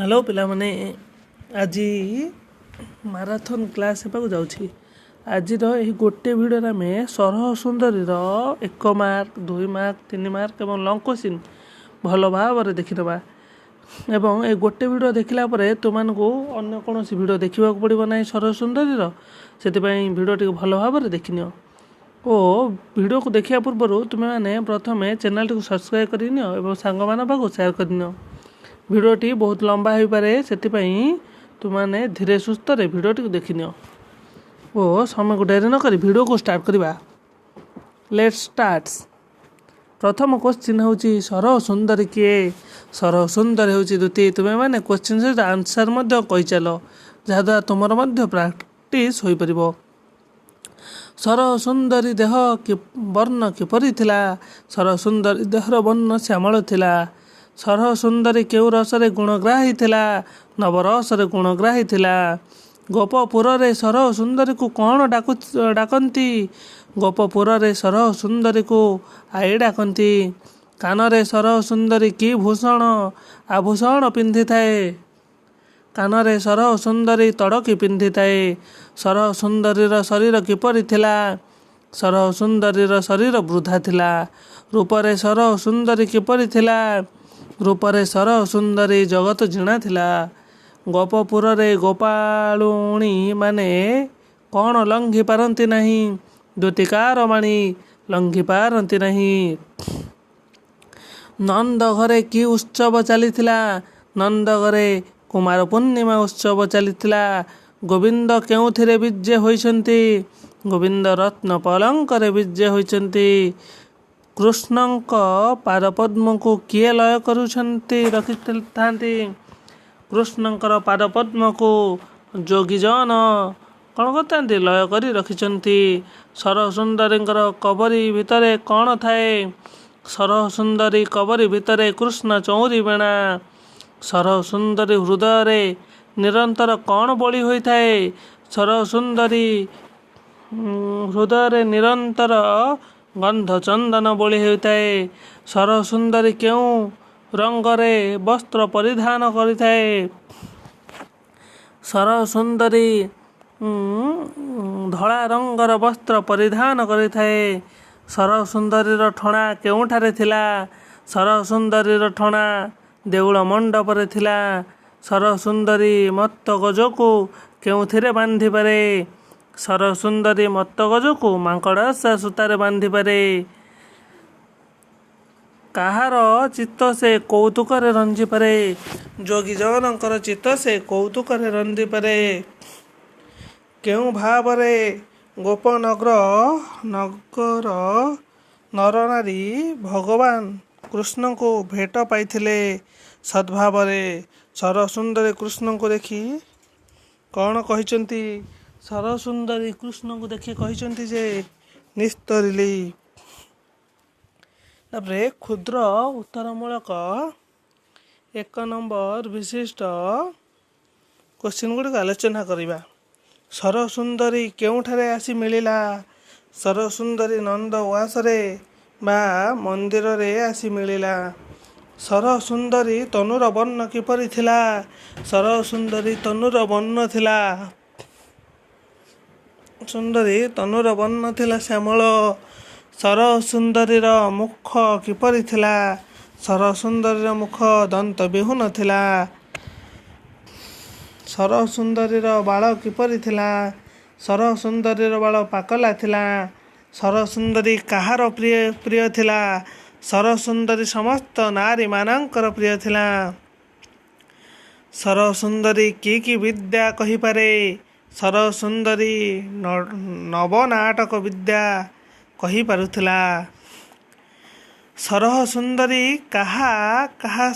Hello ପିଲାମାନେ, ଆଜି marathon class ହେବାକୁ ଯାଉଛି। ଆଜିର ଏହି ଗୋଟେ ଭିଡ଼ିଓରେ ଆମେ ସରହ ସୁନ୍ଦରୀର 1 ମାର୍କ, 2 ମାର୍କ, 3 ମାର୍କ ଏବଂ ଲଙ୍ଗ୍ କୋଶ୍ଚିନ୍ ଭଲ ଭାବରେ ଦେଖିନେବା ଏବଂ ଏ ଗୋଟେ ଭିଡ଼ିଓ ଦେଖିଲା ପରେ ତୁମମାନଙ୍କୁ ଅନ୍ୟ କୌଣସି ଭିଡ଼ିଓ ଦେଖିବାକୁ ପଡ଼ିବ ନାହିଁ ସରହ ସୁନ୍ଦରୀର। ସେଥିପାଇଁ ଭିଡ଼ିଓଟିକୁ ଭଲ ଭାବରେ ଦେଖିନିଅ ଓ ଭିଡ଼ିଓକୁ ଦେଖିବା ପୂର୍ବରୁ ତୁମେମାନେ ପ୍ରଥମେ ଚ୍ୟାନେଲଟିକୁ ସବସ୍କ୍ରାଇବ୍ କରିନିଅ ଏବଂ ସାଙ୍ଗମାନଙ୍କ ପାଖକୁ ସେୟାର କରିନିଅ। ଭିଡ଼ିଓଟି ବହୁତ ଲମ୍ବା ହୋଇପାରେ, ସେଥିପାଇଁ ତୁମେମାନେ ଧୀରେ ସୁସ୍ଥରେ ଭିଡ଼ିଓଟିକୁ ଦେଖିନିଅ ଓ ସମୟକୁ ଡେରି ନକରି ଭିଡ଼ିଓକୁ ଷ୍ଟାର୍ଟ କରିବା। Let's start. ପ୍ରଥମ କୋଶ୍ଚିନ୍ ହେଉଛି, ସରହ ସୁନ୍ଦରୀ କିଏ? ସରହ ସୁନ୍ଦରୀ ହେଉଛି ଦ୍ୱିତୀୟ। ତୁମେମାନେ କୋଶ୍ଚିନ୍ ସହିତ ଆନ୍ସର୍ ମଧ୍ୟ କହିଚାଲ, ଯାହାଦ୍ୱାରା ତୁମର ମଧ୍ୟ ପ୍ରାକ୍ଟିସ୍ ହୋଇପାରିବ। ସରହ ସୁନ୍ଦରୀ ଦେହ କି ବର୍ଣ୍ଣ କିପରି ଥିଲା? ସରହ ସୁନ୍ଦରୀ ଦେହର ବର୍ଣ୍ଣ ଶ୍ୟାମଳ ଥିଲା। ସରହ ସୁନ୍ଦରୀ କେଉଁ ରସରେ ଗୁଣଗ୍ରାହୀ ଥିଲା? ନବରସରେ ଗୁଣଗ୍ରାହୀ ଥିଲା। ଗୋପପୁରରେ ସରହ ସୁନ୍ଦରୀକୁ କ'ଣ ଡାକନ୍ତି? ଗୋପପୁରରେ ସରହ ସୁନ୍ଦରୀକୁ ଆଈ ଡାକନ୍ତି। କାନରେ ସରହ ସୁନ୍ଦରୀ କି ଭୂଷଣ ଆଭୂଷଣ ପିନ୍ଧିଥାଏ? କାନରେ ସରହ ସୁନ୍ଦରୀ ତଡ଼କି ପିନ୍ଧିଥାଏ। ସରହ ସୁନ୍ଦରୀର ଶରୀର କିପରି ଥିଲା? ସରହ ସୁନ୍ଦରୀର ଶରୀର ବୃଦ୍ଧା ଥିଲା। ରୂପରେ ସରହ ସୁନ୍ଦରୀ କିପରି ଥିଲା? ରୂପରେ ସରହ ସୁନ୍ଦରୀ ଜଗତ ଜିଣା ଥିଲା। ଗୋପପୁରରେ ଗୋପାଳୁଣୀ ମାନେ କ'ଣ ଲଙ୍ଘି ପାରନ୍ତି ନାହିଁ? ଦ୍ୟୁତିକାର ବାଣୀ ଲଙ୍ଘି ପାରନ୍ତି ନାହିଁ। ନନ୍ଦ ଘରେ କି ଉତ୍ସବ ଚାଲିଥିଲା? ନନ୍ଦ ଘରେ କୁମାର ପୂର୍ଣ୍ଣିମା ଉତ୍ସବ ଚାଲିଥିଲା। ଗୋବିନ୍ଦ କେଉଁଥିରେ ବିଜେ ହୋଇଛନ୍ତି? ଗୋବିନ୍ଦ ରତ୍ନ ପଲଙ୍କରେ ବିଜେ ହୋଇଛନ୍ତି। କୃଷ୍ଣଙ୍କ ପାଦପଦ୍ମକୁ କିଏ ଲୟ କରୁଛନ୍ତି ରଖିଥାନ୍ତି? କୃଷ୍ଣଙ୍କର ପାଦପଦ୍ମକୁ ଯୋଗୀଜନ କ'ଣ କରିଥାନ୍ତି? ଲୟ କରି ରଖିଛନ୍ତି। ସରହ ସୁନ୍ଦରୀଙ୍କର କବରୀ ଭିତରେ କ'ଣ ଥାଏ? ସରହ ସୁନ୍ଦରୀ କବରୀ ଭିତରେ କୃଷ୍ଣ ଚଉଁରୀ ବେଣା। ସରହ ସୁନ୍ଦରୀ ହୃଦୟରେ ନିରନ୍ତର କ'ଣ ବୋଳି ହୋଇଥାଏ? ସରହ ସୁନ୍ଦରୀ ହୃଦୟରେ ନିରନ୍ତର ଗନ୍ଧ ଚନ୍ଦନ ବୋଳି ହୋଇଥାଏ। ସରହ ସୁନ୍ଦରୀ କେଉଁ ରଙ୍ଗରେ ବସ୍ତ୍ର ପରିଧାନ କରିଥାଏ? ସରହ ସୁନ୍ଦରୀ ଧଳା ରଙ୍ଗର ବସ୍ତ୍ର ପରିଧାନ କରିଥାଏ। ସରହ ସୁନ୍ଦରୀର ଠଣା କେଉଁଠାରେ ଥିଲା? ସରହ ସୁନ୍ଦରୀର ଠଣା ଦେଉଳ ମଣ୍ଡପରେ ଥିଲା। ସରହ ସୁନ୍ଦରୀ ମତ୍ତ ଗଜକୁ କେଉଁଥିରେ ବାନ୍ଧିପାରେ? ସରହ ସୁନ୍ଦରୀ ମତ୍ତ ଗଜକୁ ମାଙ୍କଡ଼ାସା ସୂତାରେ ବାନ୍ଧିପାରେ। କାହାର ଚିତ୍ତ ସେ କୌତୁକରେ ରଞ୍ଜିପାରେ? ଯୋଗୀଜନଙ୍କର ଚିତ୍ତ ସେ କୌତୁକରେ ରଞ୍ଜିପାରେ। କେଉଁ ଭାବରେ ଗୋପନଗର ନଗର ନରନାରୀ ଭଗବାନ କୃଷ୍ଣଙ୍କୁ ଭେଟ ପାଇଥିଲେ? ସଦ୍ଭାବରେ। ସରସୁନ୍ଦରୀ କୃଷ୍ଣଙ୍କୁ ଦେଖି କ'ଣ କହିଛନ୍ତି? ସରସୁନ୍ଦରୀ କୃଷ୍ଣଙ୍କୁ ଦେଖି କହିଛନ୍ତି ଯେ ନିସ୍ତରିଲି। ତାପରେ କ୍ଷୁଦ୍ର ଉତ୍ତରମୂଳକ 1 ନମ୍ବର ବିଶିଷ୍ଟ କୋଶ୍ଚିନ୍ ଗୁଡ଼ିକ ଆଲୋଚନା କରିବା। ସରସୁନ୍ଦରୀ କେଉଁଠାରେ ଆସି ମିଳିଲା? ସରସୁନ୍ଦରୀ ନନ୍ଦ ଉଆସରେ ବା ମନ୍ଦିରରେ ଆସି ମିଳିଲା। ସରସୁନ୍ଦରୀ ତନୁର ବର୍ଣ୍ଣ କିପରି ଥିଲା? ସରସୁନ୍ଦରୀ ତନୁର ବର୍ଣ୍ଣ ଥିଲା ସୁନ୍ଦରୀ ତନୁର ବର୍ଣ୍ଣ ଥିଲା ଶ୍ୟାମଳ। ସରସୁନ୍ଦରୀର ମୁଖ କିପରି ଥିଲା? ସରସୁନ୍ଦରୀର ମୁଖ ଦନ୍ତ ବିହୂନ ଥିଲା। ସରସୁନ୍ଦରୀର ବାଳ କିପରି ଥିଲା? ସରସୁନ୍ଦରୀର ବାଳ ପାକଲା ଥିଲା। ସରସୁନ୍ଦରୀ କାହାର ପ୍ରିୟ ଥିଲା? ସରସୁନ୍ଦରୀ ସମସ୍ତ ନାରୀମାନଙ୍କର ପ୍ରିୟ ଥିଲା। ସରସୁନ୍ଦରୀ କି କି ବିଦ୍ୟା କହିପାରେ? ସରସୁନ୍ଦରୀ ନବନାଟକ ବିଦ୍ୟା କହିପାରୁଥିଲା। ସରହ ସୁନ୍ଦରୀ କାହା କାହା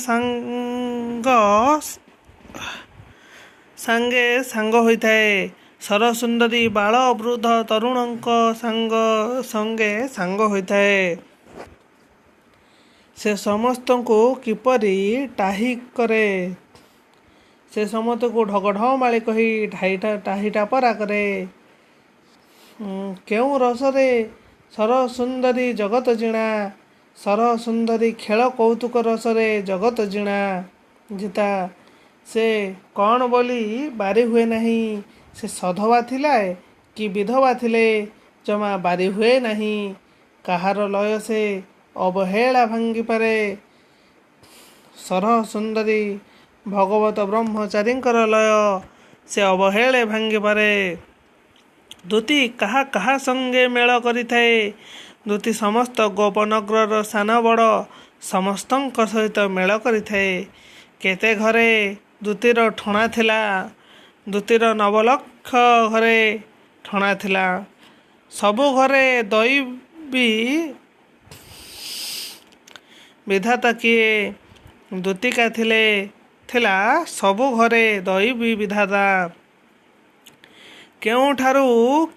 ସାଙ୍ଗେ ସାଙ୍ଗ ହୋଇଥାଏ? ସରସୁନ୍ଦରୀ ବାଳ ବୃଦ୍ଧ ତରୁଣଙ୍କ ସଙ୍ଗେ ସାଙ୍ଗ ହୋଇଥାଏ। ସେ ସମସ୍ତଙ୍କୁ କିପରି ଟାହି କରେ? ସେ ସମସ୍ତଙ୍କୁ ଢଗଢମାଳି କହି ଟାହି ଟାପରା କରେ। କେଉଁ ରସରେ ସରସୁନ୍ଦରୀ ଜଗତ ଜିଣା? ସରସୁନ୍ଦରୀ ଖେଳ କୌତୁକ ରସରେ ଜଗତ ଜିଣା ଜିତା। ସେ କ'ଣ ବୋଲି ବାରି ହୁଏ ନାହିଁ? ସେ ସଧବା ଥିଲା କି ବିଧବା ଥିଲେ ଜମା ବାରି ହୁଏ ନାହିଁ। କାହାର ଲୟ ସେ ଅବହେଳା ଭାଙ୍ଗିପାରେ? ସରସୁନ୍ଦରୀ ଭଗବତ ବ୍ରହ୍ମଚାରୀଙ୍କର ଲୟ ସେ ଅବହେଳେ ଭାଙ୍ଗିପାରେ। ଦୂତୀ କାହା କାହା ସଙ୍ଗେ ମେଳ କରିଥାଏ? ଦୂତୀ ସମସ୍ତ ଗୋପନଗ୍ରର ସାନ ବଡ଼ ସମସ୍ତଙ୍କ ସହିତ ମେଳ କରିଥାଏ। କେତେ ଘରେ ଦୂତୀର ଠଣା ଥିଲା? ଦୂତୀର 9 ଲକ୍ଷ ଘରେ ଠଣା ଥିଲା। ସବୁ ଘରେ ଦୈବୀ ବିଧାତା କିଏ? ଦୂତିକା ଥିଲା ସବୁ ଘରେ ଦୈବୀ ବିଧାତା। କେଉଁଠାରୁ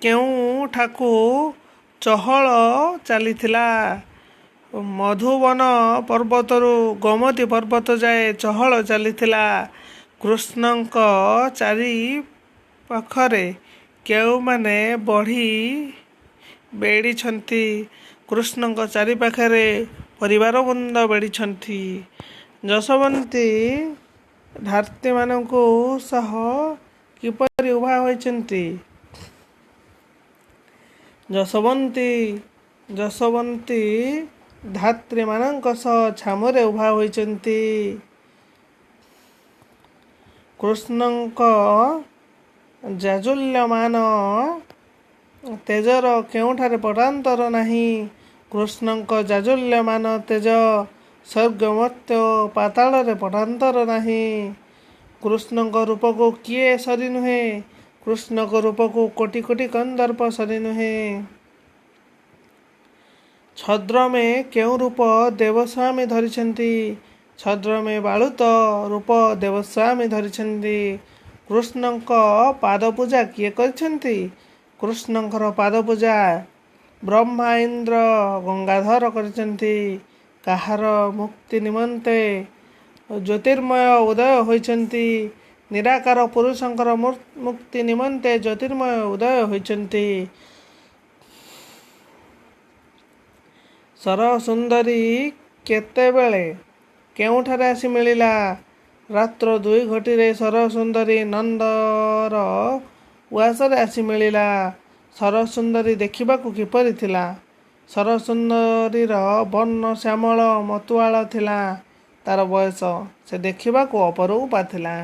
କେଉଁଠାକୁ ଚହଳ ଚାଲିଥିଲା? ମଧୁବନ ପର୍ବତରୁ ଗୋମତୀ ପର୍ବତ ଯାଏ ଚହଳ ଚାଲିଥିଲା। କୃଷ୍ଣଙ୍କ ଚାରି ପାଖରେ କେଉଁମାନେ ବଢ଼ି ବେଢ଼ିଛନ୍ତି? କୃଷ୍ଣଙ୍କ ଚାରିପାଖରେ ପରିବାରବୃନ୍ଦ ବେଢ଼ିଛନ୍ତି। ଯଶୋବନ୍ତୀ ଧାତ୍ରୀମାନଙ୍କୁ ସହ କିପରି ଉଭା ହୋଇଛନ୍ତି? ଯଶୋବନ୍ତୀ ଧାତ୍ରୀମାନଙ୍କ ସହ ଛାମୁରେ ଉଭା ହୋଇଛନ୍ତି। କୃଷ୍ଣଙ୍କ ଜାଜ୍ୱଲ୍ୟମାନ ତେଜର କେଉଁଠାରେ ପଟାନ୍ତର ନାହିଁ? କୃଷ୍ଣଙ୍କ ଜାଜ୍ୱଲ୍ୟମାନ ତେଜ ସ୍ୱର୍ଗ, ମର୍ତ୍ତ୍ୟ ଓ ପାତାଳରେ ପଟାନ୍ତର ନାହିଁ। କୃଷ୍ଣଙ୍କ ରୂପକୁ କିଏ ସରି ନୁହେଁ? କୃଷ୍ଣଙ୍କ ରୂପକୁ କୋଟି କୋଟି କନ୍ଦର୍ପ ସରି ନୁହେଁ। ଛଦ୍ରମେ କେଉଁ ରୂପ ଦେବସ୍ୱାମୀ ଧରିଛନ୍ତି? ଛଦ୍ରମେ ବାଳୁତ ରୂପ ଦେବସ୍ୱାମୀ ଧରିଛନ୍ତି। କୃଷ୍ଣଙ୍କ ପାଦପୂଜା କିଏ କରିଛନ୍ତି? କୃଷ୍ଣଙ୍କର ପାଦପୂଜା ବ୍ରହ୍ମା, ଇନ୍ଦ୍ର, ଗଙ୍ଗାଧର କରିଛନ୍ତି। କାହାର ମୁକ୍ତି ନିମନ୍ତେ ଜ୍ୟୋତିର୍ମୟ ଉଦୟ ହୋଇଛନ୍ତି? ନିରାକାର ପୁରୁଷଙ୍କର ମୁକ୍ତି ନିମନ୍ତେ ଜ୍ୟୋତିର୍ମୟ ଉଦୟ ହୋଇଛନ୍ତି। ସରସୁନ୍ଦରୀ କେତେବେଳେ କେଉଁଠାରେ ଆସି ମିଳିଲା? ରାତ୍ର 2 ଘଟିରେ ସରସୁନ୍ଦରୀ ନନ୍ଦର ଉଆସରେ ଆସି ମିଳିଲା। ସରସୁନ୍ଦରୀ ଦେଖିବାକୁ କିପରି ଥିଲା? ସରସୁନ୍ଦରୀର ବର୍ଣ୍ଣ ଶ୍ୟାମଳ ମତୁଆଳ ଥିଲା। ତାର ବୟସ ସେ ଦେଖିବାକୁ ଅପରୂପା ଥିଲା।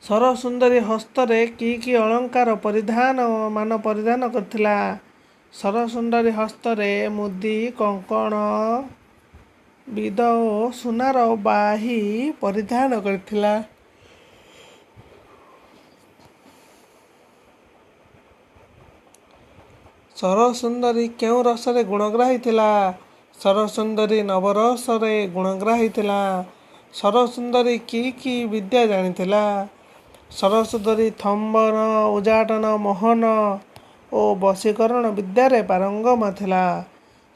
ସରସୁନ୍ଦରୀ ହସ୍ତରେ କି କି ଅଳଙ୍କାର ମାନ ପରିଧାନ କରିଥିଲା? ସରସୁନ୍ଦରୀ ହସ୍ତରେ ମୁଦି, କଙ୍କଣ, ବିଦ ଓ ସୁନାର ବାହି ପରିଧାନ କରିଥିଲା। ସରସୁନ୍ଦରୀ କେଉଁ ରସରେ ଗୁଣଗ୍ରାହୀ ଥିଲା? ସରସୁନ୍ଦରୀ ନବରସରେ ଗୁଣଗ୍ରାହୀ ଥିଲା। ସରସୁନ୍ଦରୀ କି କି ବିଦ୍ୟା ଜାଣିଥିଲା? ସରସୁନ୍ଦରୀ ସ୍ତମ୍ଭନ, ଉଚ୍ଚାଟନ, ମୋହନ ଓ ବଶୀକରଣ ବିଦ୍ୟାରେ ପାରଙ୍ଗମ ଥିଲା।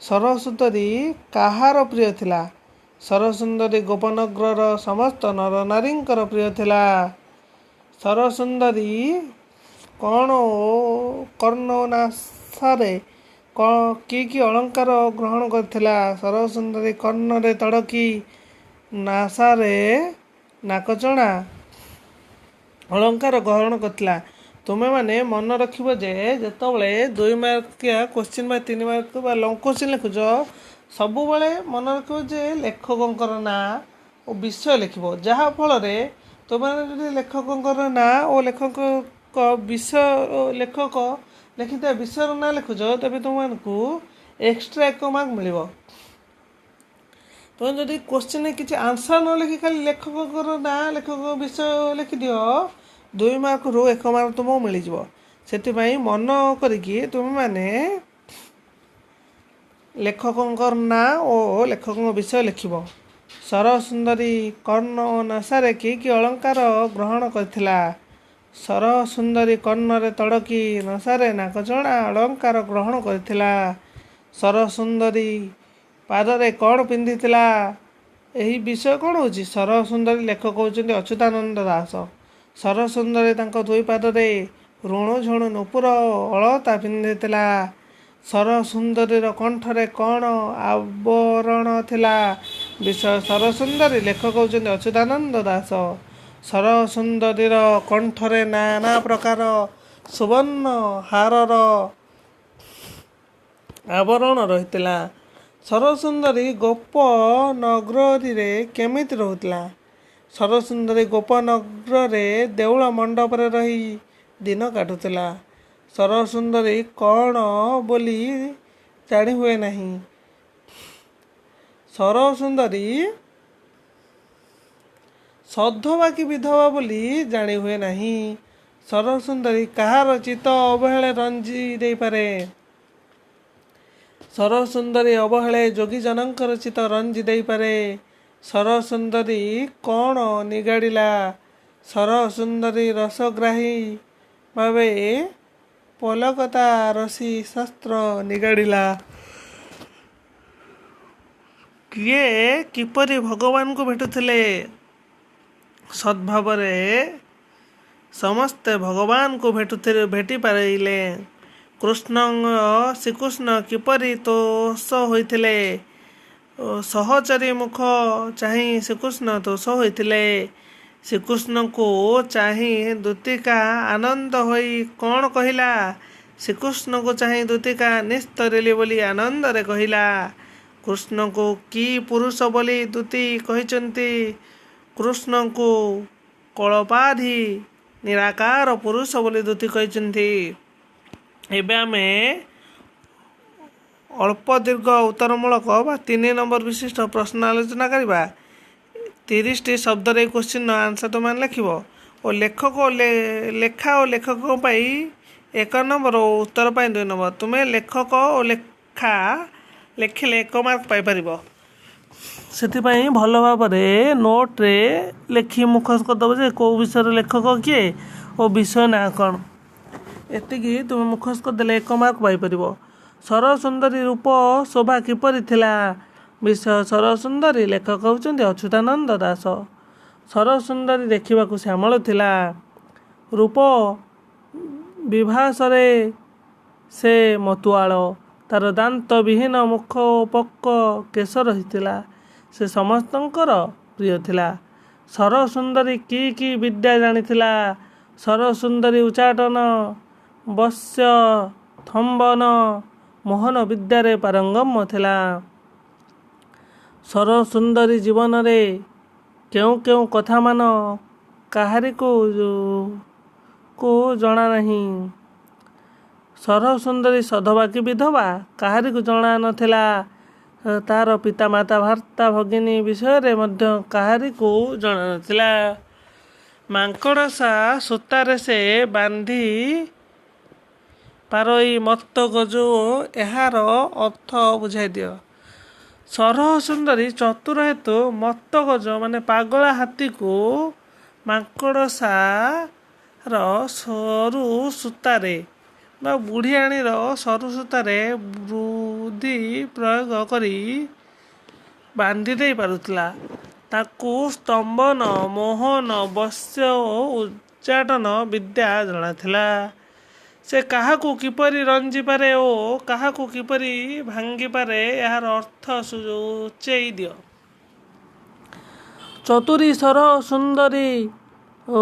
ସରସୁନ୍ଦରୀ କାହାର ପ୍ରିୟ ଥିଲା? ସରସୁନ୍ଦରୀ ଗୋପନଗ୍ରର ସମସ୍ତ ନରନାରୀଙ୍କର ପ୍ରିୟ ଥିଲା। ସରସୁନ୍ଦରୀ କଣ ଓ କର୍ଣ୍ଣ ଓ ନାସାରେ କି କି ଅଳଙ୍କାର ଗ୍ରହଣ କରିଥିଲା? ସରସୁନ୍ଦରୀ କର୍ଣ୍ଣରେ ତଡ଼କି, ନାସାରେ ନାକଚଣା ଅଳଙ୍କାର ଗ୍ରହଣ କରିଥିଲା। ତୁମେମାନେ ମନେ ରଖିବ ଯେ ଯେତେବେଳେ 2 ମାର୍କିଆ କୋଶ୍ଚିନ୍ ବା 3 ମାର୍କ ବା ଲଙ୍ଗ କୋଶ୍ଚିନ୍ ଲେଖୁଛ, ସବୁବେଳେ ମନେ ରଖିବ ଯେ ଲେଖକଙ୍କର ନାଁ ଓ ବିଷୟ ଲେଖିବ। ଯାହାଫଳରେ ତୁମେମାନେ ଯଦି ଲେଖକଙ୍କର ନାଁ ଓ ଲେଖକଙ୍କ ବିଷୟ ଓ ଲେଖକ ଲେଖିଥିବା ବିଷୟର ନାଁ ଲେଖୁଛ, ତେବେ ତୁମମାନଙ୍କୁ ଏକ୍ସଟ୍ରା 1 ମାର୍କ ମିଳିବ। ତୁମେ ଯଦି କୋଶ୍ଚିନ୍ରେ କିଛି ଆନ୍ସର୍ ନ ଲେଖି ଖାଲି ଲେଖକଙ୍କର ନାଁ, ଲେଖକଙ୍କ ବିଷୟ ଲେଖିଦିଅ, 2 ମାର୍କରୁ 1 ମାର୍କ ତୁମକୁ ମିଳିଯିବ। ସେଥିପାଇଁ ମନ କରିକି ତୁମେମାନେ ଲେଖକଙ୍କର ନାଁ ଓ ଲେଖକଙ୍କ ବିଷୟ ଲେଖିବ। ସରସୁନ୍ଦରୀ କର୍ଣ୍ଣ ଓ ନାସାରେ କି କି ଅଳଙ୍କାର ଗ୍ରହଣ କରିଥିଲା? ସରସୁନ୍ଦରୀ କର୍ଣ୍ଣରେ ତଡ଼କି, ନାସାରେ ନାକଚଣା ଅଳଙ୍କାର ଗ୍ରହଣ କରିଥିଲା। ସରସୁନ୍ଦରୀ ପାଦରେ କ'ଣ ପିନ୍ଧିଥିଲା? ଏହି ବିଷୟ କ'ଣ ହେଉଛି? ସରସୁନ୍ଦରୀ ଲେଖକ ହେଉଛନ୍ତି ଅଚ୍ୟୁତାନନ୍ଦ ଦାସ। ସରସୁନ୍ଦରୀ ତାଙ୍କ ଦୁଇ ପାଦରେ ରୁଣୁଝୁଣୁ ନୂପୁର ଅଳତା ପିନ୍ଧିଥିଲା। ସରସୁନ୍ଦରୀର କଣ୍ଠରେ କ'ଣ ଆବରଣ ଥିଲା? ବିଷୟ ସରସୁନ୍ଦରୀ, ଲେଖକ ହେଉଛନ୍ତି ଅଚ୍ୟୁତାନନ୍ଦ ଦାସ। ସରସୁନ୍ଦରୀର କଣ୍ଠରେ ନାନା ପ୍ରକାର ସୁବର୍ଣ୍ଣ ହାରର ଆବରଣ ରହିଥିଲା। ସରସୁନ୍ଦରୀ ଗୋପ ନଗରୀରେ କେମିତି ରହୁଥିଲା? ସରସୁନ୍ଦରୀ ଗୋପନଗରରେ ଦେଉଳ ମଣ୍ଡପରେ ରହି ଦିନ କାଟୁଥିଲା। ସରସୁନ୍ଦରୀ କ'ଣ ବୋଲି ଜାଣି ହୁଏ ନାହିଁ। ସରସୁନ୍ଦରୀ ସଧବା କି ବିଧବା ବୋଲି ଜାଣି ହୁଏ ନାହିଁ। ସରସୁନ୍ଦରୀ କାହାର ଚିତ୍ତ ଅବହେଳେ ରଞ୍ଜି ଦେଇପାରେ? ସରସୁନ୍ଦରୀ ଅବହେଳେ ଯୋଗୀଜନଙ୍କର ଚିତ୍ତ ରଞ୍ଜି ଦେଇପାରେ। ସରସୁନ୍ଦରୀ କ'ଣ ନିଗାଡ଼ିଲା? ସରସୁନ୍ଦରୀ ରସଗ୍ରାହୀ ଭାବେ ପଲକତା ରସି ଶାସ୍ତ୍ର ନିଗାଡ଼ିଲା। କିଏ କିପରି ଭଗବାନଙ୍କୁ ଭେଟୁଥିଲେ? ସଦ୍ଭାବରେ ସମସ୍ତେ ଭଗବାନଙ୍କୁ ଭେଟୁଥିଲେ, ଭେଟି ପାରିଲେ। କୃଷ୍ଣ ଶ୍ରୀକୃଷ୍ଣ କିପରି ତୋଷ ହୋଇଥିଲେ? ସହଚରୀ ମୁଖ ଚାହିଁ ଶ୍ରୀକୃଷ୍ଣ ତୋଷ ହୋଇଥିଲେ। ଶ୍ରୀକୃଷ୍ଣଙ୍କୁ ଚାହିଁ ଦୂତିକା ଆନନ୍ଦ ହୋଇ କ'ଣ କହିଲା? ଶ୍ରୀକୃଷ୍ଣଙ୍କୁ ଚାହିଁ ଦୂତିକା ନିସ୍ତରିଲି ବୋଲି ଆନନ୍ଦରେ କହିଲା। କୃଷ୍ଣଙ୍କୁ କି ପୁରୁଷ ବୋଲି ଦୂତୀ କହିଛନ୍ତି? କୃଷ୍ଣଙ୍କୁ କଳପାଧି ନିରାକାର ପୁରୁଷ ବୋଲି ଦୂତୀ କହିଛନ୍ତି। ଏବେ ଆମେ ଅଳ୍ପ ଦୀର୍ଘ ଉତ୍ତରମୂଳକ ବା 3 ନମ୍ବର ବିଶିଷ୍ଟ ପ୍ରଶ୍ନ ଆଲୋଚନା କରିବା। 30ଟି ଶବ୍ଦରେ ଏଇ କୋଶ୍ଚିନ୍ର ଆନ୍ସର୍ ତୁମେମାନେ ଲେଖିବ ଓ ଲେଖକ ଲେଖା ଓ ଲେଖକଙ୍କ ପାଇଁ 1 ନମ୍ବର ଓ ଉତ୍ତର ପାଇଁ 2 ନମ୍ବର। ତୁମେ ଲେଖକ ଓ ଲେଖା ଲେଖିଲେ 1 ମାର୍କ ପାଇପାରିବ। ସେଥିପାଇଁ ଭଲ ଭାବରେ ନୋଟ୍ରେ ଲେଖି ମୁଖସ୍ତ କରିଦେବ ଯେ କେଉଁ ବିଷୟରେ ଲେଖକ କିଏ ଓ ବିଷୟ ନାଁ କ'ଣ। ଏତିକି ତୁମେ ମୁଖସ୍ତ କରିଦେଲେ 1 ମାର୍କ ପାଇପାରିବ। ସରସୁନ୍ଦରୀ ରୂପ ଶୋଭା କିପରି ଥିଲା? ବିଷୟ ସରସୁନ୍ଦରୀ, ଲେଖକ ହେଉଛନ୍ତି ଅଚ୍ୟୁତାନନ୍ଦ ଦାସ। ସରସୁନ୍ଦରୀ ଦେଖିବାକୁ ଶ୍ୟାମଳ ଥିଲା। ରୂପ ବିଭାସରେ ସେ ମତୁଆଳ। ତାର ଦାନ୍ତ ବିହୀନ ମୁଖ ଓ ପକ୍କ କେଶ ରହିଥିଲା। ସେ ସମସ୍ତଙ୍କର ପ୍ରିୟ ଥିଲା। ସରସୁନ୍ଦରୀ କି କି ବିଦ୍ୟା ଜାଣିଥିଲା? ସରସୁନ୍ଦରୀ ଉଚ୍ଚାଟନ, ବଶ୍ୟ, ସ୍ତମ୍ଭନ, ମୋହନ ବିଦ୍ୟାରେ ପାରଙ୍ଗମ ଥିଲା। ସରସୁନ୍ଦରୀ ଜୀବନରେ କେଉଁ କେଉଁ କଥାମାନ କାହାରିକୁ ଜଣା ନାହିଁ? ସରସୁନ୍ଦରୀ ସଧବା କି ବିଧବା କାହାରିକୁ ଜଣା ନଥିଲା। ତାର ପିତାମାତା, ଭ୍ରାତା, ଭଗିନୀ ବିଷୟରେ ମଧ୍ୟ କାହାରିକୁ ଜଣା ନଥିଲା। ମାଙ୍କଡ଼ସା ସୂତାରେ ସେ ବାନ୍ଧି ପାରଇ ମତ୍ତ ଗଜ, ଏହାର ଅର୍ଥ ବୁଝାଇ ଦିଅ। ସରସୁନ୍ଦରୀ ଚତୁର ହେତୁ ମତ୍ତ ଗଜ ମାନେ ପାଗଳା ହାତୀକୁ ମାଙ୍କଡ଼ସାର ସରୁ ସୂତାରେ ବା ବୁଢ଼ିଆଣୀର ସରୁ ସୂତାରେ ବୁଦ୍ଧି ପ୍ରୟୋଗ କରି ବାନ୍ଧି ଦେଇ ପାରୁଥିଲା। ତାକୁ ସ୍ତମ୍ଭନ, ମୋହନ, ବଶ୍ୟ ଓ ଉଚ୍ଚାଟନ ବିଦ୍ୟା ଜଣାଥିଲା। ସେ କାହାକୁ କିପରି ରଞ୍ଜିପାରେ ଓ କାହାକୁ କିପରି ଭାଙ୍ଗିପାରେ ଏହାର ଅର୍ଥ ସୂଚେଇ ଦିଅ। ଚତୁରୀ ସରସୁନ୍ଦରୀ ଓ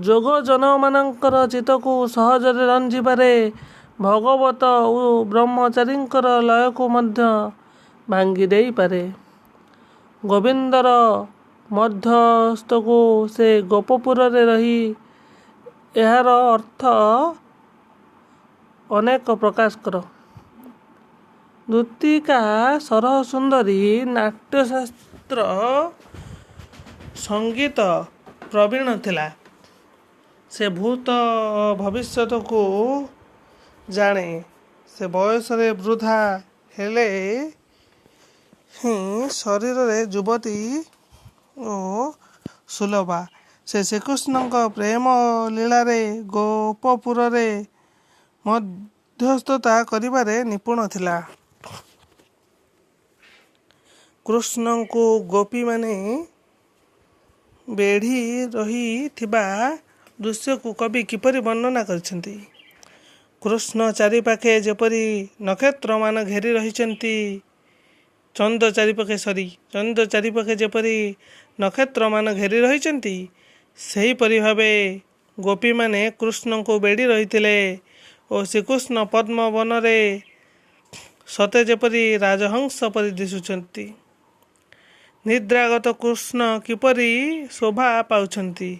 ଯୋଗଜନମାନଙ୍କର ଚିତ୍ତକୁ ସହଜରେ ରଞ୍ଜିପାରେ। ଭଗବତ ଓ ବ୍ରହ୍ମଚାରୀଙ୍କର ଲୟକୁ ମଧ୍ୟ ଭାଙ୍ଗି ଦେଇପାରେ। ଗୋବିନ୍ଦର ମଧ୍ୟସ୍ଥକୁ ସେ ଗୋପପୁରରେ ରହି ଏହାର ଅର୍ଥ ଅନେକ ପ୍ରକାଶ କର। ଦୂତିକା ସରସୁନ୍ଦରୀ ନାଟ୍ୟଶାସ୍ତ୍ର ସଙ୍ଗୀତ ପ୍ରବୀଣ ଥିଲା। ସେ ଭୂତ ଭବିଷ୍ୟତକୁ ଜାଣେ। ସେ ବୟସରେ ବୃଦ୍ଧା ହେଲେ ହିଁ ଶରୀରରେ ଯୁବତୀ ଓ ସୁଲଭା। ସେ ଶ୍ରୀକୃଷ୍ଣଙ୍କ ପ୍ରେମ ଲୀଳାରେ ଗୋପପୁରରେ ମଧ୍ୟସ୍ଥତା କରିବାରେ ନିପୁଣ ଥିଲା। କୃଷ୍ଣଙ୍କୁ ଗୋପୀମାନେ ବେଢ଼ି ରହିଥିବା ଦୃଶ୍ୟକୁ କବି କିପରି ବର୍ଣ୍ଣନା କରିଛନ୍ତି? କୃଷ୍ଣ ଚାରିପାଖେ ଯେପରି ନକ୍ଷତ୍ରମାନ ଘେରି ରହିଛନ୍ତି। ଚନ୍ଦ୍ର ଚାରିପାଖେ ସରି ଚନ୍ଦ୍ର ଚାରିପାଖେ ଯେପରି ନକ୍ଷତ୍ରମାନ ଘେରି ରହିଛନ୍ତି, ସେହିପରି ଭାବେ ଗୋପୀମାନେ କୃଷ୍ଣଙ୍କୁ ବେଢ଼ି ରହିଥିଲେ ଓ ଶ୍ରୀକୃଷ୍ଣ ପଦ୍ମବନରେ ସତେ ଯେପରି ରାଜହଂସ ପରି ଦିଶୁଛନ୍ତି। ନିଦ୍ରାଗତ କୃଷ୍ଣ କିପରି ଶୋଭା ପାଉଛନ୍ତି!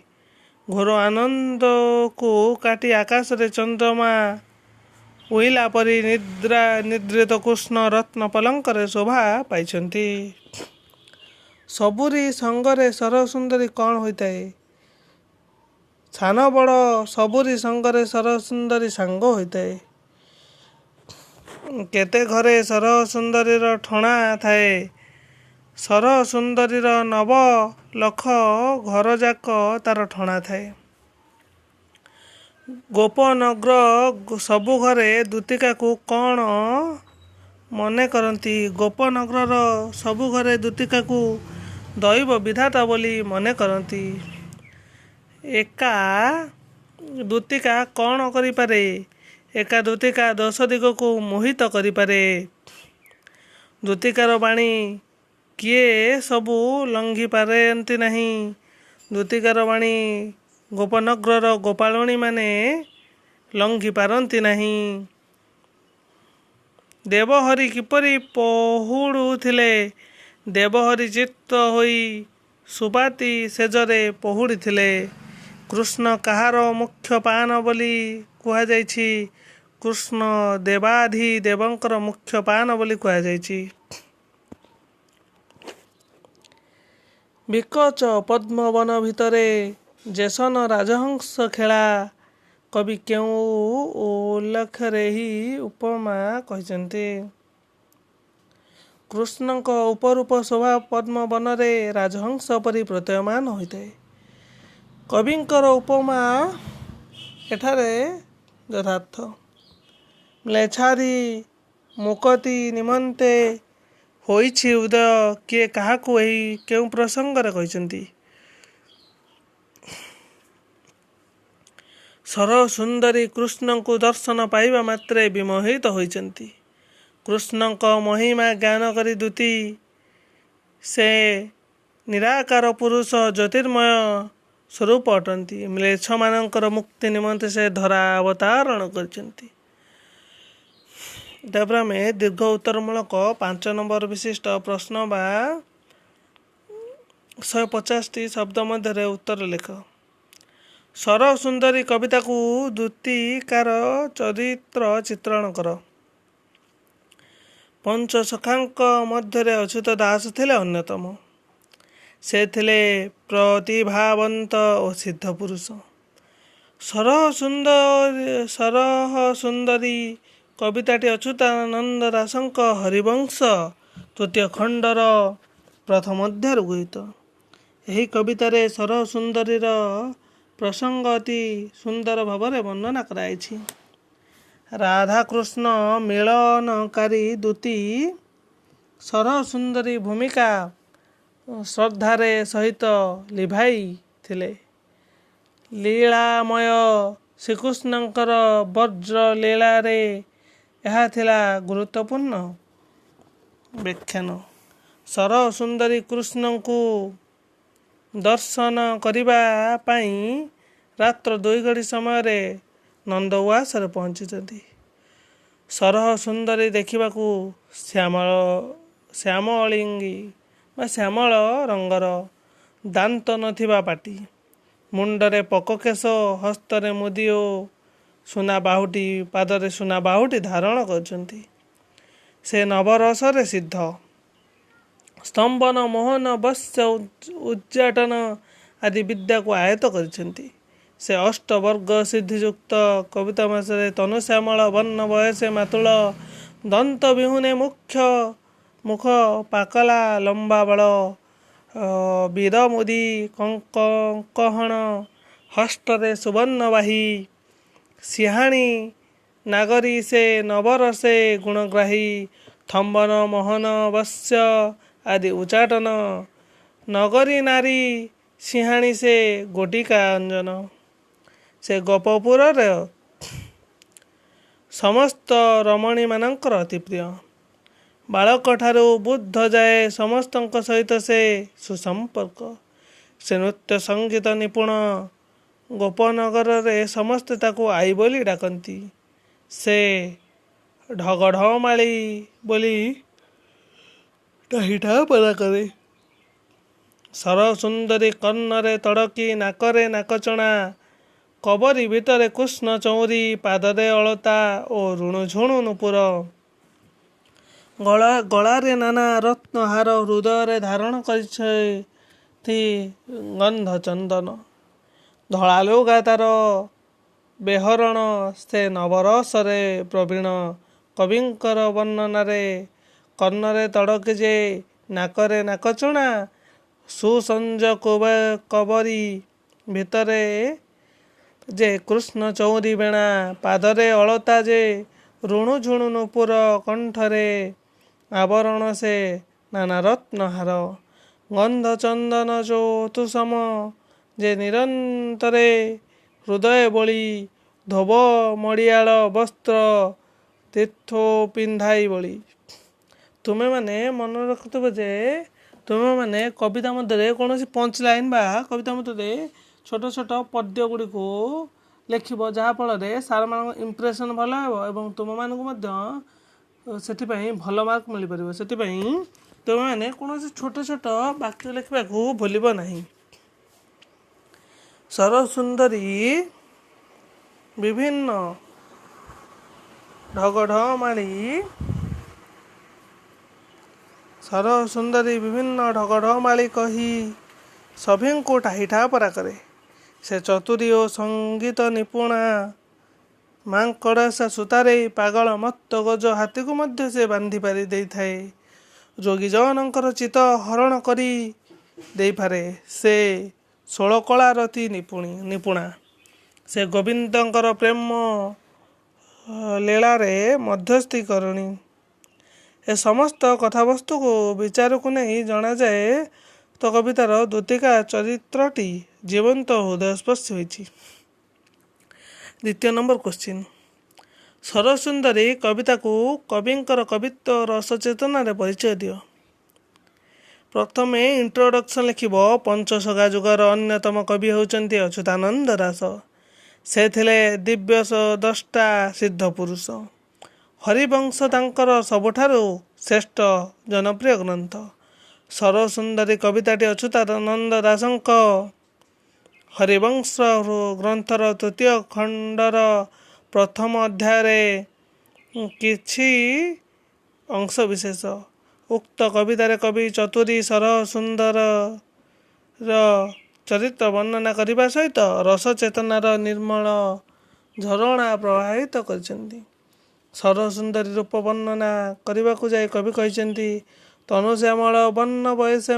ଘୋର ଆନନ୍ଦକୁ କାଟି ଆକାଶରେ ଚନ୍ଦ୍ରମା ଉଇଁଲା ପରି ନିଦ୍ରିତ କୃଷ୍ଣ ରତ୍ନ ପଲଙ୍କରେ ଶୋଭା ପାଇଛନ୍ତି। ସବୁରି ସଙ୍ଗରେ ସରସୁନ୍ଦରୀ କ'ଣ ହୋଇଥାଏ? ସାନ ବଡ଼ ସବୁରି ସଙ୍ଗରେ ସରସୁନ୍ଦରୀ ସାଙ୍ଗ ହୋଇଥାଏ। କେତେ ଘରେ ସରସୁନ୍ଦରୀର ଠଣା ଥାଏ? ସରସୁନ୍ଦରୀର ନବ ଲଖ ଘରଯାକ ତାର ଠଣା ଥାଏ। ଗୋପନଗ୍ର ସବୁ ଘରେ ଦୂତିକାକୁ କ'ଣ ମନେ କରନ୍ତି? ଗୋପନଗ୍ରର ସବୁ ଘରେ ଦୂତିକାକୁ ଦୈବ ବିଧାତା ବୋଲି ମନେ କରନ୍ତି। ଏକା ଦୂତିକା କ'ଣ କରିପାରେ? ଏକା ଦୂତିକା ଦଶ ଦିଗକୁ ମୋହିତ କରିପାରେ। ଦୂତିକାର ବାଣୀ କିଏ ସବୁ ଲଙ୍ଘି ପାରନ୍ତି ନାହିଁ। ଦୂତିକାର ବାଣୀ ଗୋପନଗ୍ରର ଗୋପାଳୁଣୀମାନେ ଲଙ୍ଘି ପାରନ୍ତି ନାହିଁ। ଦେବହରି କିପରି ପହୁଡ଼ୁଥିଲେ? ଦେବହରି ଚିତ୍ତ ହୋଇ ସୁପାତି ଶେଯରେ ପହୁଡ଼ିଥିଲେ। କୃଷ୍ଣ କାହାର ମୁଖ୍ୟ ପାନ ବୋଲି କୁହାଯାଇଛି? କୃଷ୍ଣ ଦେବାଧି ଦେବଙ୍କର ମୁଖ୍ୟ ପାନ ବୋଲି କୁହାଯାଇଛି। ବିକଚ ପଦ୍ମବନ ଭିତରେ ଯେସନ ରାଜହଂସ ଖେଳା, କବି କେଉଁ ଉଲ୍ଲେଖରେ ଏହି ଉପମା କହିଛନ୍ତି? କୃଷ୍ଣଙ୍କ ଅପରୂପ ଶୋଭା ପଦ୍ମବନରେ ରାଜହଂସ ପରି ପ୍ରତୀୟମାନ ହୋଇଥାଏ। କବିଙ୍କର ଉପମା ଏଠାରେ ଯଥାର୍ଥ। ମ୍ଲେଚ୍ଛାଦି ମୁକତି ନିମନ୍ତେ ହୋଇଛି ଉଦୟ, କିଏ କାହାକୁ ଏହି କେଉଁ ପ୍ରସଙ୍ଗରେ କହିଛନ୍ତି? ସରସୁନ୍ଦରୀ କୃଷ୍ଣଙ୍କୁ ଦର୍ଶନ ପାଇବା ମାତ୍ରେ ବିମୋହିତ ହୋଇଛନ୍ତି। କୃଷ୍ଣଙ୍କ ମହିମା ଜ୍ଞାନ କରି ଦୂତୀ ସେ ନିରାକାର ପୁରୁଷ ଜ୍ୟୋତିର୍ମୟ ସ୍ୱରୂପ ଅଟନ୍ତି। ମ୍ଲେଚ୍ଛମାନଙ୍କର ମୁକ୍ତି ନିମନ୍ତେ ସେ ଧରା ଅବତାରଣ କରିଛନ୍ତି। ତାପରେ ଆମେ ଦୀର୍ଘ ଉତ୍ତରମୂଳକ 5 ନମ୍ବର ବିଶିଷ୍ଟ ପ୍ରଶ୍ନ ବା 150ଟି ଶବ୍ଦ ମଧ୍ୟରେ ଉତ୍ତର ଲେଖ। ସରସୁନ୍ଦରୀ କବିତାକୁ ଦୂତିକାର ଚରିତ୍ର ଚିତ୍ରଣ କର। ପଞ୍ଚସଖାଙ୍କ ମଧ୍ୟରେ ଅଚ୍ୟୁତ ଦାସ ଥିଲେ ଅନ୍ୟତମ। ସେ ଥିଲେ ପ୍ରତିଭାବନ୍ତ ଓ ସିଦ୍ଧ ପୁରୁଷ। ସରସୁନ୍ଦରୀ କବିତାଟି ଅଚ୍ୟୁତାନନ୍ଦ ଦାସଙ୍କ ହରିବଂଶ ତୃତୀୟ ଖଣ୍ଡର ପ୍ରଥମ ଅଧ୍ୟାୟରୁ ଗୃହୀତ। ଏହି କବିତାରେ ସରସୁନ୍ଦରୀର ପ୍ରସଙ୍ଗ ଅତି ସୁନ୍ଦର ଭାବରେ ବର୍ଣ୍ଣନା କରାଯାଇଛି। ରାଧାକୃଷ୍ଣ ମିଳନକାରୀ ଦୂତୀ ସରସୁନ୍ଦରୀ ଭୂମିକା ଶ୍ରଦ୍ଧାରେ ସହିତ ଲିଭାଇଥିଲେ। ଲୀଳାମୟ ଶ୍ରୀକୃଷ୍ଣଙ୍କର ବ୍ରଜଲୀଳାରେ ଏହା ଥିଲା ଗୁରୁତ୍ୱପୂର୍ଣ୍ଣ ବ୍ୟାଖ୍ୟାନ। ସରସୁନ୍ଦରୀ କୃଷ୍ଣଙ୍କୁ ଦର୍ଶନ କରିବା ପାଇଁ ରାତ୍ର 2 ଘଡ଼ି ସମୟରେ ନନ୍ଦ ଉଆସରେ ପହଞ୍ଚିଛନ୍ତି। ସରସୁନ୍ଦରୀ ଦେଖିବାକୁ ଶ୍ୟାମଳିଙ୍ଗୀ ବା ଶ୍ୟାମଳ ରଙ୍ଗର, ଦାନ୍ତ ନଥିବା ପାଟି, ମୁଣ୍ଡରେ ପକକେଶ, ହସ୍ତରେ ମୁଦି ଓ ସୁନା ବାହୁଟି, ପାଦରେ ସୁନା ବାହୁଟି ଧାରଣ କରିଛନ୍ତି। ସେ ନବରସରେ ସିଦ୍ଧ। ସ୍ତମ୍ଭନ, ମୋହନ, ବଶ୍ୟ, ଉଚ୍ଚାଟନ ଆଦି ବିଦ୍ୟାକୁ ଆୟତ୍ତ କରିଛନ୍ତି। ସେ ଅଷ୍ଟବର୍ଗ ସିଦ୍ଧିଯୁକ୍ତ। କବିତା ମାସରେ ତନୁଶ୍ୟାମଳ ବର୍ଣ୍ଣ, ବୟସେ ମାତୁଳ, ଦନ୍ତ ବିହୁନେ ମୁଖ୍ୟ ମୁଖ, ପାକଲା ଲମ୍ବା ବାଳ, ବୀରମୁଦି, କଙ୍କହଣ, ହସ୍ତରେ ସୁବର୍ଣ୍ଣବାହୀ, ସିହାଣୀ ନାଗରୀ ସେ ନବରସେ ଗୁଣଗ୍ରାହୀ, ଥମ୍ବନ, ମୋହନ, ବଶ୍ୟ ଆଦି ଉଚ୍ଚାଟନ, ନଗରୀ ନାରୀ ସିହାଣୀ ସେ ଗୋଟିକା ଅଞ୍ଜନ। ସେ ଗୋପପୁରର ସମସ୍ତ ରମଣୀମାନଙ୍କର ଅତି ପ୍ରିୟ। ବାଳକଠାରୁ ବୃଦ୍ଧ ଯାଏ ସମସ୍ତଙ୍କ ସହିତ ସେ ସୁସମ୍ପର୍କ। ସେ ନୃତ୍ୟ ସଙ୍ଗୀତ ନିପୁଣ। ଗୋପନଗରରେ ସମସ୍ତେ ତାକୁ ଆଈ ବୋଲି ଡାକନ୍ତି। ସେ ଢଗଢ଼ମାଳି ବୋଲି ଟାହିଟାପରା କରେ। ସରସୁନ୍ଦରୀ କର୍ଣ୍ଣରେ ତଡ଼କି, ନାକରେ ନାକଚଣା, କବରୀ ଭିତରେ କୃଷ୍ଣ ଚଉଁରୀ, ପାଦରେ ଅଳତା ଓ ରୁଣୁଝୁଣୁ ନୂପୁର, ଗଳାରେ ନାନା ରତ୍ନହାର, ହୃଦୟରେ ଧାରଣ କରିଛନ୍ତି ଗନ୍ଧ ଚନ୍ଦନ। ଧଳା ଲୁଗା ତାର ବେହରଣ, ସେ ନବରସରେ ପ୍ରବୀଣ। କବିଙ୍କର ବର୍ଣ୍ଣନାରେ କର୍ଣ୍ଣରେ ତଡ଼କି ଯେ, ନାକରେ ନାକଚଣା, ସୁସଞ୍ଜ କବରୀ ଭିତରେ ଯେ କୃଷ୍ଣ ଚଉଁରୀ ବେଣା, ପାଦରେ ଅଳତା ଯେ, ରୁଣୁଝୁଣୁ ନୂପୁର, କଣ୍ଠରେ ଆବରଣ ସେ ନାନା ରତ୍ନହାର, ଗନ୍ଧ ଚନ୍ଦନ ଚତୁସମ ଯେ ନିରନ୍ତରେ ହୃଦୟ ବୋଳି, ଧୋବ ମଡ଼ିଆଳ ବସ୍ତ୍ର ତୀର୍ଥ ପିନ୍ଧାଇ ବଳି। ତୁମେମାନେ ମନେ ରଖୁଥିବ ଯେ ତୁମେମାନେ କବିତା ମଧ୍ୟରେ କୌଣସି ପଞ୍ଚ ଲାଇନ୍ ବା କବିତା ମଧ୍ୟରେ ଛୋଟ ଛୋଟ ପଦ୍ୟ ଗୁଡ଼ିକୁ ଲେଖିବ, ଯାହାଫଳରେ ସାର୍ମାନଙ୍କ ଇମ୍ପ୍ରେସନ୍ ଭଲ ହେବ ଏବଂ ତୁମମାନଙ୍କୁ ମଧ୍ୟ ସେଥିପାଇଁ ଭଲ ମାର୍କ ମିଳିପାରିବ। ସେଥିପାଇଁ ତୁମେମାନେ କୌଣସି ଛୋଟ ଛୋଟ ବାକ୍ୟ ଲେଖିବାକୁ ଭୁଲିବ ନାହିଁ। ସରସୁନ୍ଦରୀ ବିଭିନ୍ନ ଢଗଢ଼ମାଳି ସରସୁନ୍ଦରୀ ବିଭିନ୍ନ ଢଗଢ଼ମାଳି କହି ସଭିଙ୍କୁ ଟାହିଟାପରା କରେ। ସେ ଚତୁରୀ ଓ ସଙ୍ଗୀତ ନିପୁଣା। ମାଙ୍କଡ଼ାସା ସୂତାରେ ପାଗଳ ମତ୍ତ ଗଜ ହାତୀକୁ ମଧ୍ୟ ସେ ବାନ୍ଧି ପାରି ଦେଇଥାଏ। ଯୋଗୀଜନଙ୍କର ଚିତ୍ତ ହରଣ କରି ଦେଇପାରେ। ସେ ଷୋଳକଳାରତି ନିପୁଣା। ସେ ଗୋବିନ୍ଦଙ୍କର ପ୍ରେମ ଲୀଳାରେ ମଧ୍ୟସ୍ଥି କରଣୀ। ଏ ସମସ୍ତ କଥାବସ୍ତୁକୁ ବିଚାରକୁ ନେଇ ଜଣାଯାଏ ତ କବିତାର ଦୂତିକା ଚରିତ୍ରଟି ଜୀବନ୍ତ ହୃଦୟସ୍ପର୍ଶୀ ହୋଇଛି। ଦ୍ୱିତୀୟ ନମ୍ବର କୋଶ୍ଚିନ୍, ସରସୁନ୍ଦରୀ କବିତାକୁ କବିଙ୍କର କବିତ୍ୱ ରସ ଚେତନାରେ ପରିଚୟ ଦିଅ। ପ୍ରଥମେ ଇଣ୍ଟ୍ରୋଡକ୍ସନ୍ ଲେଖିବ। ପଞ୍ଚସଖା ଯୁଗର ଅନ୍ୟତମ କବି ହେଉଛନ୍ତି ଅଚ୍ୟୁତାନନ୍ଦ ଦାସ। ସେ ଥିଲେ ଦିବ୍ୟ ଦ୍ରଷ୍ଟା ସିଦ୍ଧ ପୁରୁଷ। ହରିବଂଶ ତାଙ୍କର ସବୁଠାରୁ ଶ୍ରେଷ୍ଠ ଜନପ୍ରିୟ ଗ୍ରନ୍ଥ। ସରସୁନ୍ଦରୀ କବିତାଟି ଅଚ୍ୟୁତାନନ୍ଦ ଦାସଙ୍କ ହରିବଂଶ ଗ୍ରନ୍ଥର ତୃତୀୟ ଖଣ୍ଡର ପ୍ରଥମ ଅଧ୍ୟାୟରେ କିଛି ଅଂଶ ବିଶେଷ। ଉକ୍ତ କବିତାରେ କବି ଚତୁରୀ ସରସୁନ୍ଦରର ଚରିତ୍ର ବର୍ଣ୍ଣନା କରିବା ସହିତ ରସ ଚେତନାର ନିର୍ମଳ ଝରଣା ପ୍ରବାହିତ କରିଛନ୍ତି। ସରସୁନ୍ଦରୀ ରୂପ ବର୍ଣ୍ଣନା କରିବାକୁ ଯାଇ କବି କହିଛନ୍ତି, ତନୁ ଶ୍ୟାମଳ ବର୍ଣ୍ଣ ବୟସେ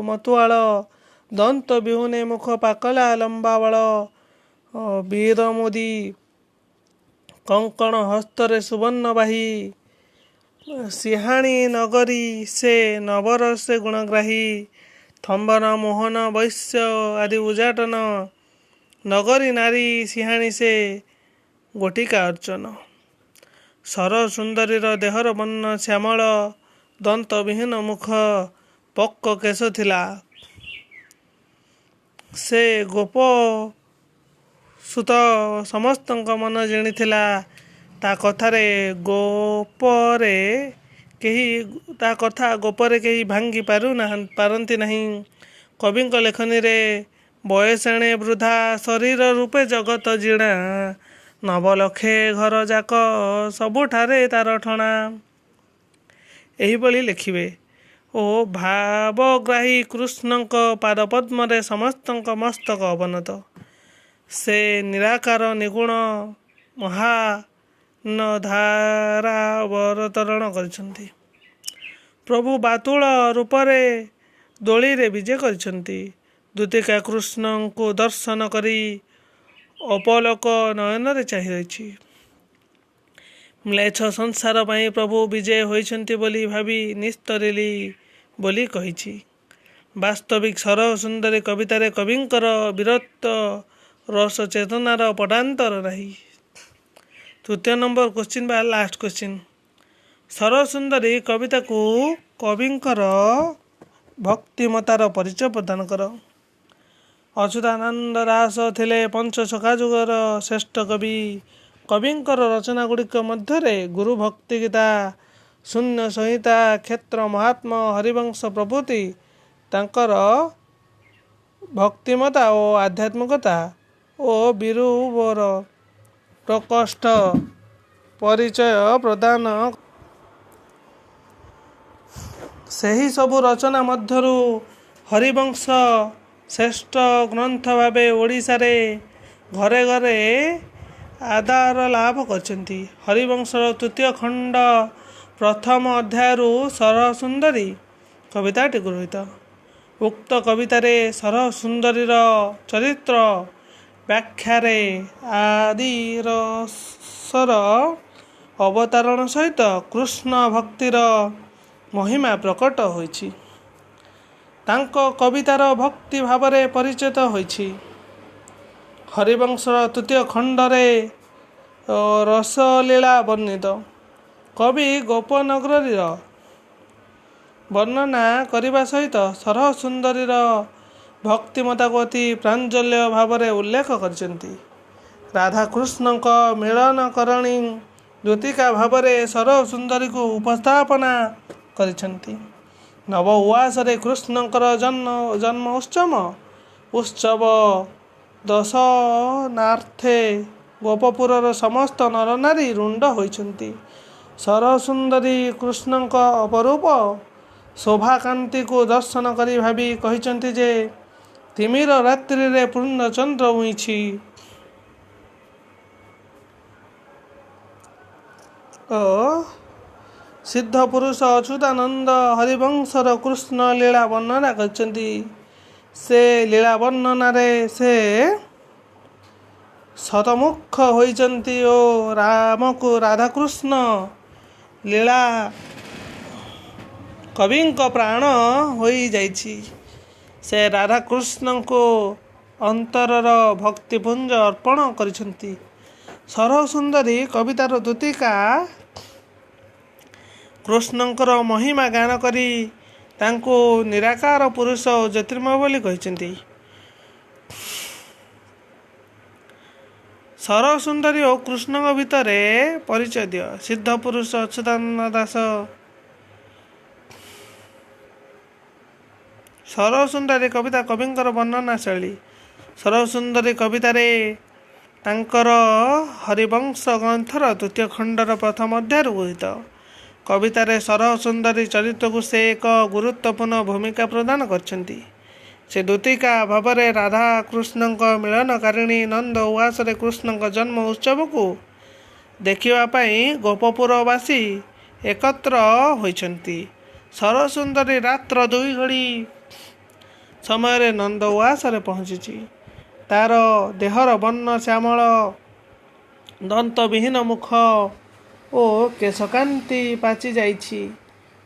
ମତୁଆଳ, ଦନ୍ତ ବିହୁନେ ମୁଖ ପାକଲା ଲମ୍ବା ବାଳ, ବୀରମୁଦି କଙ୍କଣ ହସ୍ତରେ ସୁବର୍ଣ୍ଣ ବାହି, ସିହାଣୀ ନଗରୀ ସେ ନବରସେ ଗୁଣଗ୍ରାହୀ, ଥମ୍ବନ ମୋହନ ବୈଶ୍ୟ ଆଦି ଉଜାଟନ, ନଗରୀ ନାରୀ ସିହାଣୀ ସେ ଗୋଟିକା ଅର୍ଚ୍ଚନ। ସରସୁନ୍ଦରୀର ଦେହର ବର୍ଣ୍ଣ ଶ୍ୟାମଳ, ଦନ୍ତବିହୀନ ମୁଖ, ପକ୍କ କେଶ ଥିଲା। ସେ ଗୋପ ସୁତ ସମସ୍ତଙ୍କ ମନ ଜିଣିଥିଲା। ତା କଥାରେ ଗୋପରେ କେହି ତା କଥା ଗୋପରେ କେହି ଭାଙ୍ଗି ପାରନ୍ତି ନାହିଁ। କବିଙ୍କ ଲେଖନୀରେ ବୟସେଣେ ବୃଦ୍ଧା ଶରୀର ରୂପେ ଜଗତ ଜିଣା, ନବଲକ୍ଷେ ଘର ଯାକ ସବୁଠାରେ ତାର ଠଣା, ଏହିଭଳି ଲେଖିବେ। ଓ ଭାବଗ୍ରାହୀ କୃଷ୍ଣଙ୍କ ପାଦପଦ୍ମରେ ସମସ୍ତଙ୍କ ମସ୍ତକ ଅବନତ। ସେ ନିରାକାର ନିର୍ଗୁଣ ମହାନ ଧାରା ଅବତରଣ କରିଛନ୍ତି। ପ୍ରଭୁ ବାତୁଳ ରୂପରେ ଦୋଳିରେ ବିଜେ କରିଛନ୍ତି। ଦୂତିକା କୃଷ୍ଣଙ୍କୁ ଦର୍ଶନ କରି ଅପଲକ ନୟନରେ ଚାହିଁ ରହିଛି। ମ୍ଲେଚ୍ଛ ସଂସାର ପାଇଁ ପ୍ରଭୁ ବିଜେ ହୋଇଛନ୍ତି ବୋଲି ଭାବି ନିସ୍ତରିଲି ବୋଲି କହିଛି। ବାସ୍ତବିକ ସରସୁନ୍ଦରୀ କବିତାରେ କବିଙ୍କର ବୀରତ୍ୱ ରସ ଚେତନାର ପଟାନ୍ତର ନାହିଁ। ତୃତୀୟ ନମ୍ବର କୋଶ୍ଚିନ୍ ବା ଲାଷ୍ଟ କୋଶ୍ଚିନ୍, ସରସୁନ୍ଦରୀ କବିତାକୁ କବିଙ୍କର ଭକ୍ତିମତାର ପରିଚୟ ପ୍ରଦାନ କର। ଅଚ୍ୟୁତାନନ୍ଦ ଦାସ ଥିଲେ ପଞ୍ଚସଖା ଯୁଗର ଶ୍ରେଷ୍ଠ କବି। କବିଙ୍କର ରଚନା ଗୁଡ଼ିକ ମଧ୍ୟରେ ଗୁରୁଭକ୍ତିଗୀତା, ଶୂନ୍ୟ ସଂହିତା, କ୍ଷେତ୍ର ମାହାତ୍ମ୍ୟ, ହରିବଂଶ ପ୍ରଭୃତି ତାଙ୍କର ଭକ୍ତିମତା ଓ ଆଧ୍ୟାତ୍ମିକତା ଓ ବିରୁବର ପ୍ରକୃଷ୍ଟ ପରିଚୟ ପ୍ରଦାନ। ସେହିସବୁ ରଚନା ମଧ୍ୟରୁ ହରିବଂଶ ଶ୍ରେଷ୍ଠ ଗ୍ରନ୍ଥ ଭାବେ ଓଡ଼ିଶାରେ ଘରେ ଘରେ ଆଦର ଲାଭ କରିଛନ୍ତି। ହରିବଂଶର ତୃତୀୟ ଖଣ୍ଡ ପ୍ରଥମ ଅଧ୍ୟାୟରୁ ସରସୁନ୍ଦରୀ କବିତାଟି ଗୃହୀତ। ଉକ୍ତ କବିତାରେ ସରସୁନ୍ଦରୀର ଚରିତ୍ର ବ୍ୟାଖ୍ୟାରେ ଆଦିରସର ଅବତାରଣ ସହିତ କୃଷ୍ଣ ଭକ୍ତିର ମହିମା ପ୍ରକଟ ହୋଇଛି। ତାଙ୍କ କବିତାର ଭକ୍ତି ଭାବରେ ପରିଚିତ ହୋଇଛି। ହରିବଂଶର ତୃତୀୟ ଖଣ୍ଡରେ ରସଲୀଳା ବର୍ଣ୍ଣିତ। କବି ଗୋପନଗରୀର ବର୍ଣ୍ଣନା କରିବା ସହିତ ସରସୁନ୍ଦରୀର ଭକ୍ତିମତାକୁ ଅତି ପ୍ରାଞ୍ଜଳ ଭାବରେ ଉଲ୍ଲେଖ କରିଛନ୍ତି। ରାଧାକୃଷ୍ଣଙ୍କ ମିଳନକରଣୀ ଦ୍ୟୁତିକା ଭାବରେ ସରସୁନ୍ଦରୀକୁ ଉପସ୍ଥାପନା କରିଛନ୍ତି। ନବ ଉଆସରେ କୃଷ୍ଣଙ୍କର ଜନ୍ମ ଉତ୍ସବ ଦର୍ଶନାର୍ଥେ ଗୋପପୁରର ସମସ୍ତ ନରନାରୀ ରୁଣ୍ଡ ହୋଇଛନ୍ତି। ସରସୁନ୍ଦରୀ କୃଷ୍ଣଙ୍କ ଅପରୂପ ଶୋଭାକାନ୍ତିକୁ ଦର୍ଶନ କରି ଭାବି କହିଛନ୍ତି ଯେ ତିମିର ରାତ୍ରିରେ ପୂର୍ଣ୍ଣଚନ୍ଦ୍ର ଉଇଁଛି। ଓ ସିଦ୍ଧ ପୁରୁଷ ଅଚ୍ୟୁତାନନ୍ଦ ହରିବଂଶର କୃଷ୍ଣ ଲୀଳା ବର୍ଣ୍ଣନା କରିଛନ୍ତି। ସେ ଲୀଳା ବର୍ଣ୍ଣନାରେ ସେ ଶତମୁଖ ହୋଇଛନ୍ତି ଓ ରାମକୁ ରାଧାକୃଷ୍ଣ ଲୀଳା କବିଙ୍କ ପ୍ରାଣ ହୋଇଯାଇଛି। ସେ ରାଧାକୃଷ୍ଣଙ୍କୁ ଅନ୍ତରର ଭକ୍ତିପୁଞ୍ଜ ଅର୍ପଣ କରିଛନ୍ତି। ସରସୁନ୍ଦରୀ କବିତାର ଦ୍ୟୁତିକା କୃଷ୍ଣଙ୍କର ମହିମା ଗାନ କରି ତାଙ୍କୁ ନିରାକାର ପୁରୁଷ ଓ ଜ୍ୟୋତିର୍ମୟ ବୋଲି କହିଛନ୍ତି। ସରସୁନ୍ଦରୀ ଓ କୃଷ୍ଣଙ୍କ ଭିତରେ ପରିଚୟ ଦିଅ। ସିଦ୍ଧ ପୁରୁଷ ଅଚ୍ୟୁତାନନ୍ଦ ଦାସ ସରସୁନ୍ଦରୀ କବିତା କବିଙ୍କର ବର୍ଣ୍ଣନା ଶୈଳୀ। ସରସୁନ୍ଦରୀ କବିତାରେ ତାଙ୍କର ହରିବଂଶ ଗ୍ରନ୍ଥର ତୃତୀୟ ଖଣ୍ଡର ପ୍ରଥମ ଅଧ୍ୟାୟରୁ ଗୃହୀତ। କବିତାରେ ସରସୁନ୍ଦରୀ ଚରିତ୍ରକୁ ସେ ଏକ ଗୁରୁତ୍ୱପୂର୍ଣ୍ଣ ଭୂମିକା ପ୍ରଦାନ କରିଛନ୍ତି। ସେ ଦ୍ୟୁତିକା ଭାବରେ ରାଧାକୃଷ୍ଣଙ୍କ ମିଳନକାରିଣୀ ନନ୍ଦ ଉଆସରେ କୃଷ୍ଣଙ୍କ ଜନ୍ମ ଉତ୍ସବକୁ ଦେଖିବା ପାଇଁ ଗୋପପୁରବାସୀ ଏକତ୍ର ହୋଇଛନ୍ତି। ସରସୁନ୍ଦରୀ ରାତ୍ର 2 ଘଡ଼ି ସମୟରେ ନନ୍ଦ ଉଆସରେ ପହଞ୍ଚିଛି। ତାର ଦେହର ବର୍ଣ୍ଣ ଶ୍ୟାମଳ, ଦନ୍ତବିହୀନ ମୁଖ ଓ କେଶକାନ୍ତି ପାଚି ଯାଇଛି।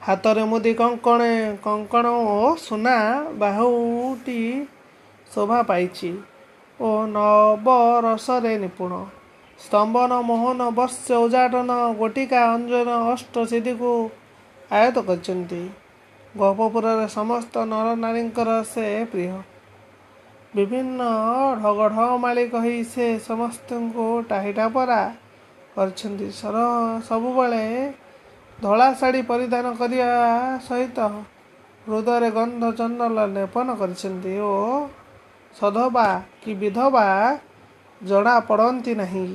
ହାତରେ ମୁଦି କଙ୍କଣ ଓ ସୁନା ବାହୁଟି ଶୋଭା ପାଇଛି ଓ ନବରସରେ ନିପୁଣ। ସ୍ତମ୍ଭନ ମୋହନ ବତ୍ସ୍ୟ ଉଚ୍ଚାଟନ ଗୋଟିକା ଅଞ୍ଜନ ଅଷ୍ଟ ସିଦ୍ଧିକୁ ଆୟତ୍ତ କରିଛନ୍ତି। ଗୋପପୁରରେ ସମସ୍ତ ନରନାରୀଙ୍କର ସେ ପ୍ରିୟ। ବିଭିନ୍ନ ଢଗଢମାଳି କହି ସେ ସମସ୍ତଙ୍କୁ ଟାହିଟାପରା କରିଛନ୍ତି। ସବୁବେଳେ ଧଳା ଶାଢ଼ୀ ପରିଧାନ କରିବା ସହିତ ହୃଦୟରେ ଗନ୍ଧ ଚନ୍ଦନ ଲେପନ କରିଛନ୍ତି ଓ ସଧବା କି ବିଧବା ଜଣାପଡ଼ନ୍ତି ନାହିଁ।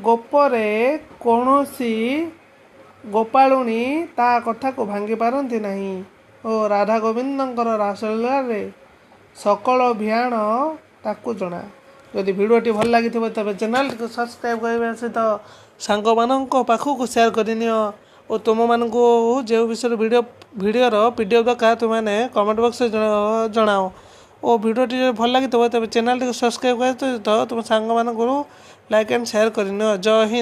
ଗୋପରେ କୌଣସି ଗୋପାଳୁଣୀ ତା କଥାକୁ ଭାଙ୍ଗି ପାରନ୍ତି ନାହିଁ ଓ ରାଧା ଗୋବିନ୍ଦଙ୍କର ରାସଲୀଳାରେ ସକଳ ଭିଆଣ ତାକୁ ଜଣା। ଯଦି ଭିଡ଼ିଓଟି ଭଲ ଲାଗିଥିବ ତେବେ ଚ୍ୟାନେଲଟିକୁ ସବସ୍କ୍ରାଇବ୍ କରିବା ସହିତ ସାଙ୍ଗମାନଙ୍କ ପାଖକୁ ସେୟାର କରିନିଅ ଓ ତୁମମାନଙ୍କୁ ଯେଉଁ ବିଷୟରେ ଭିଡ଼ିଓର PDF ଦରକାର ତୁମେମାନେ କମେଣ୍ଟ ବକ୍ସରେ ଜଣାଅ। ଓ ଭିଡ଼ିଓଟି ଯଦି ଭଲ ଲାଗିଥିବ ତେବେ ଚ୍ୟାନେଲଟିକୁ ସବସ୍କ୍ରାଇବ୍ କରିବା ସହିତ ତୁମ ସାଙ୍ଗମାନଙ୍କୁ ଲାଇକ୍ ଆଣ୍ଡ ସେୟାର କରିନିଅ। ଜୟ ହିନ୍ଦ।